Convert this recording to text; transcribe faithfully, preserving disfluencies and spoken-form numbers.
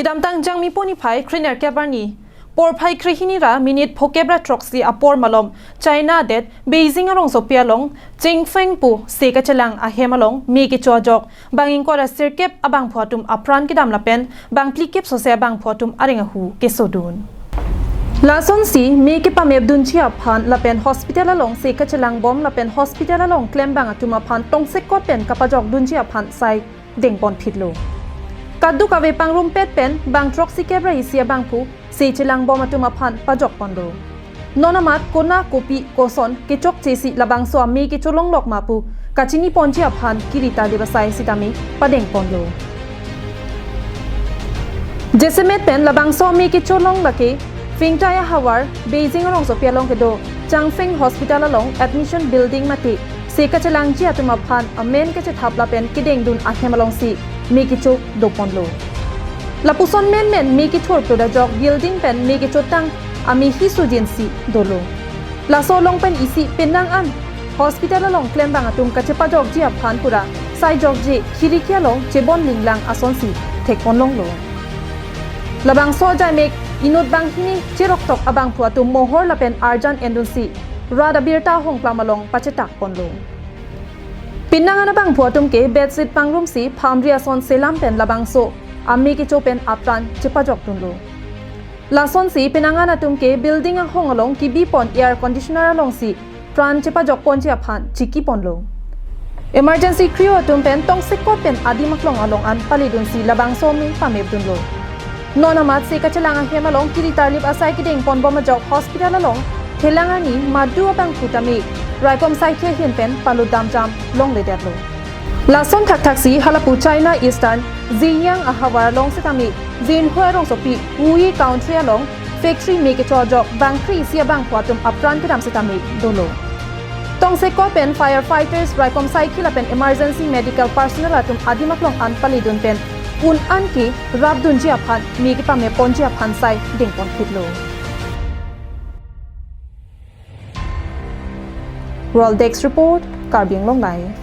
Kedamtang Jangmi puni phai kre nerkep arni porphai krehini ra minit phokep ra throksi apor malom China adet Beijing arongsopi along Changfeng pu se kachelang ahem along me kecho ajok bang ingkoi ra sirkep abangphu atum apran kedam lapen bang phlikep sose abangphu atum areng ahu kesodun. Lasonsi me kepamepdunji aphan lapen hospital along se kachelangbom lapen hospital along klembang atum aphan tongsekot pen kapajokdunji aphan sai dengponphitlo. Kadokave pangrumpet pen bang throksikep ra isi abangphu se chelangbom atum aphan pajokponlo. Non amat kona kopi koson kechokche si labangso ame kecholonglok ma pu kachiniponji aphan kiri tarlip asai sitame padengponlo. Jasemet pen labangso ame kecholong lake Fengtai ahavar Beijing arongsopi along kedo Changfeng Hospital along admission building mate se kachelangji atum aphan amen kachethap lapen kedengdun ahem alongsi me kecho doponlo. Lapuson menmen me kethur prodajok building pen me kechotang ame hisujinsi dolo. Laso along pen isi penang an hospital along klembang atum kachepajokji aphan pura saijokje khiriki along chebon linglang asonsi thekponlonglo. Labangso ajaimek inut banghini cheroktok abangphu atum mohor lapen arjan endunsi rat abirta hongplam along pachetakponlo. Penang an abangphu atum ke bedsheet pangrumsi phamri ason selam pen labangso ame kecho pen apran chepajokdunlo. Lasonsi penang an atum ke building ahong along kibipon air conditioner alongsi pran chepajokponji aphan chikiponlo. Emergency crew atum pen tongsekot pen adim aklong along an palidunsi labangso ame pamepdunlo. Non amat se kachelang ahem along kiri tarlip asai kedengponbom ajok hospital along thelang arni madu abangphu tame raikom saikhi ahin pen palutdam jam longledetlo. Lason thakthaksi halapu China Eastern Zhejiang ahavar along setame Jinhua arongsopi Wuyi County along factory me kecho ajok bang kre isi abangphu atum apran kedam setame dolo. Tongsekot pen firefighters raikom saikhi lapen emergency medical personnel atum adim aklong an palidun pen un an kerapdunji aphan me kepamepponji aphan sai dengponphitlo. World Desk Report, Karbi Anglong Live.